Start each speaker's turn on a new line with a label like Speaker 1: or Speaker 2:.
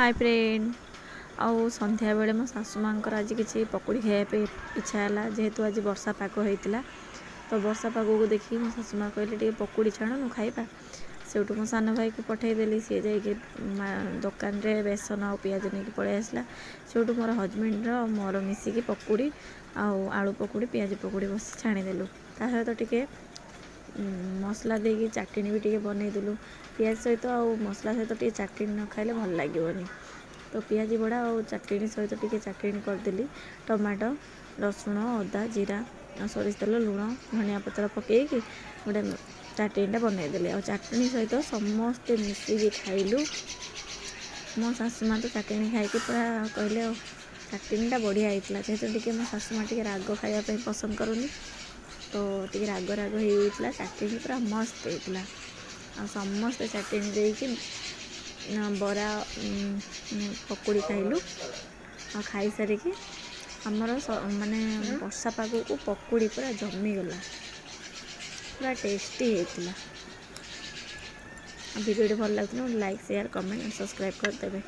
Speaker 1: ହାଏ friend. ଆଉ ସନ୍ଧ୍ୟାବେଳେ ମୋ ଶାଶୁ ମାଆଙ୍କର ଆଜି କିଛି ପକୁଡ଼ି ଖାଇବା ପାଇଁ ଇଚ୍ଛା ହେଲା। ଯେହେତୁ ଆଜି ବର୍ଷା ପାଗ ହେଇଥିଲା, ତ ବର୍ଷା ପାଗକୁ ଦେଖିକି ମୋ ଶାଶୁ ମାଆ କହିଲେ, "ଟିକେ ପକୁଡ଼ି ଛାଣୁନୁ, ଖାଇବା।" ସେଇଠୁ ମୋ ସାନ ଭାଇକୁ ପଠାଇଦେଲି। ସିଏ ଯାଇକି ଦୋକାନରେ ବେସନ ଆଉ ପିଆଜ ନେଇକି ପଳେଇ ଆସିଲା। ସେଇଠୁ ମୋର ହଜବେଣ୍ଡର ମୋର ମିଶିକି ପକୁଡ଼ି ଆଉ ଆଳୁ ପକୁଡ଼ି, ପିଆଜ ପକୁଡ଼ି ବସି ଛାଣିଦେଲୁ। ତା ସହିତ ଟିକେ ମସଲା ଦେଇକି ଚାଟଣୀ ବି ଟିକେ ବନେଇଦେଲୁ। ପିଆଜ ସହିତ ଆଉ ମସଲା ସହିତ ଟିକେ ଚାଟଣୀ ନ ଖାଇଲେ ଭଲ ଲାଗିବନି। ତ ପିଆଜି ବଡ଼ା ଆଉ ଚଟଣୀ ସହିତ ଟିକେ ଚଟଣୀ କରିଦେଲି। ଟମାଟୋ, ରସୁଣ, ଅଦା, ଜିରା ଆଉ ସୋରିଷ ତେଲ, ଲୁଣ, ଧନିଆ ପତ୍ର ପକାଇକି ଗୋଟେ ଚଟଣୀଟା ବନେଇଦେଲି ଆଉ ଚଟଣୀ ସହିତ ସମସ୍ତେ ମିଶିକି ଖାଇଲୁ। ମୋ ଶାଶୁ ମା' ତ ଚଟଣୀ ଖାଇକି ପୁରା କହିଲେ, ଆଉ ଚଟଣୀଟା ବଢ଼ିଆ ହେଇଥିଲା। ଯେହେତୁ ଟିକେ ମୋ ଶାଶୁ ମା' ଟିକେ ରାଗ ଖାଇବା ପାଇଁ ପସନ୍ଦ କରନ୍ତି, ତ ଟିକେ ରାଗ ରାଗ ହେଇଯାଇଥିଲା। ଚଟଣୀ ପୁରା ମସ୍ତ ହେଇଥିଲା ଆଉ ସମସ୍ତେ ଚଟଣୀ ଦେଇକି ବରା, ପକୁଡ଼ି ଖାଇଲୁ। ଆଉ ଖାଇସାରିକି ଆମର ମାନେ ବର୍ଷା ପାଗକୁ ପକୁଡ଼ି ପୁରା ଜମିଗଲା, ପୁରା ଟେଷ୍ଟି ହେଇଥିଲା। ଆଉ ଭିଡ଼ିଓଟି ଭଲ ଲାଗୁଥିଲେ ଲାଇକ୍, ସେୟାର, କମେଣ୍ଟ, ସବସ୍କ୍ରାଇବ୍ କରିଦେବେ।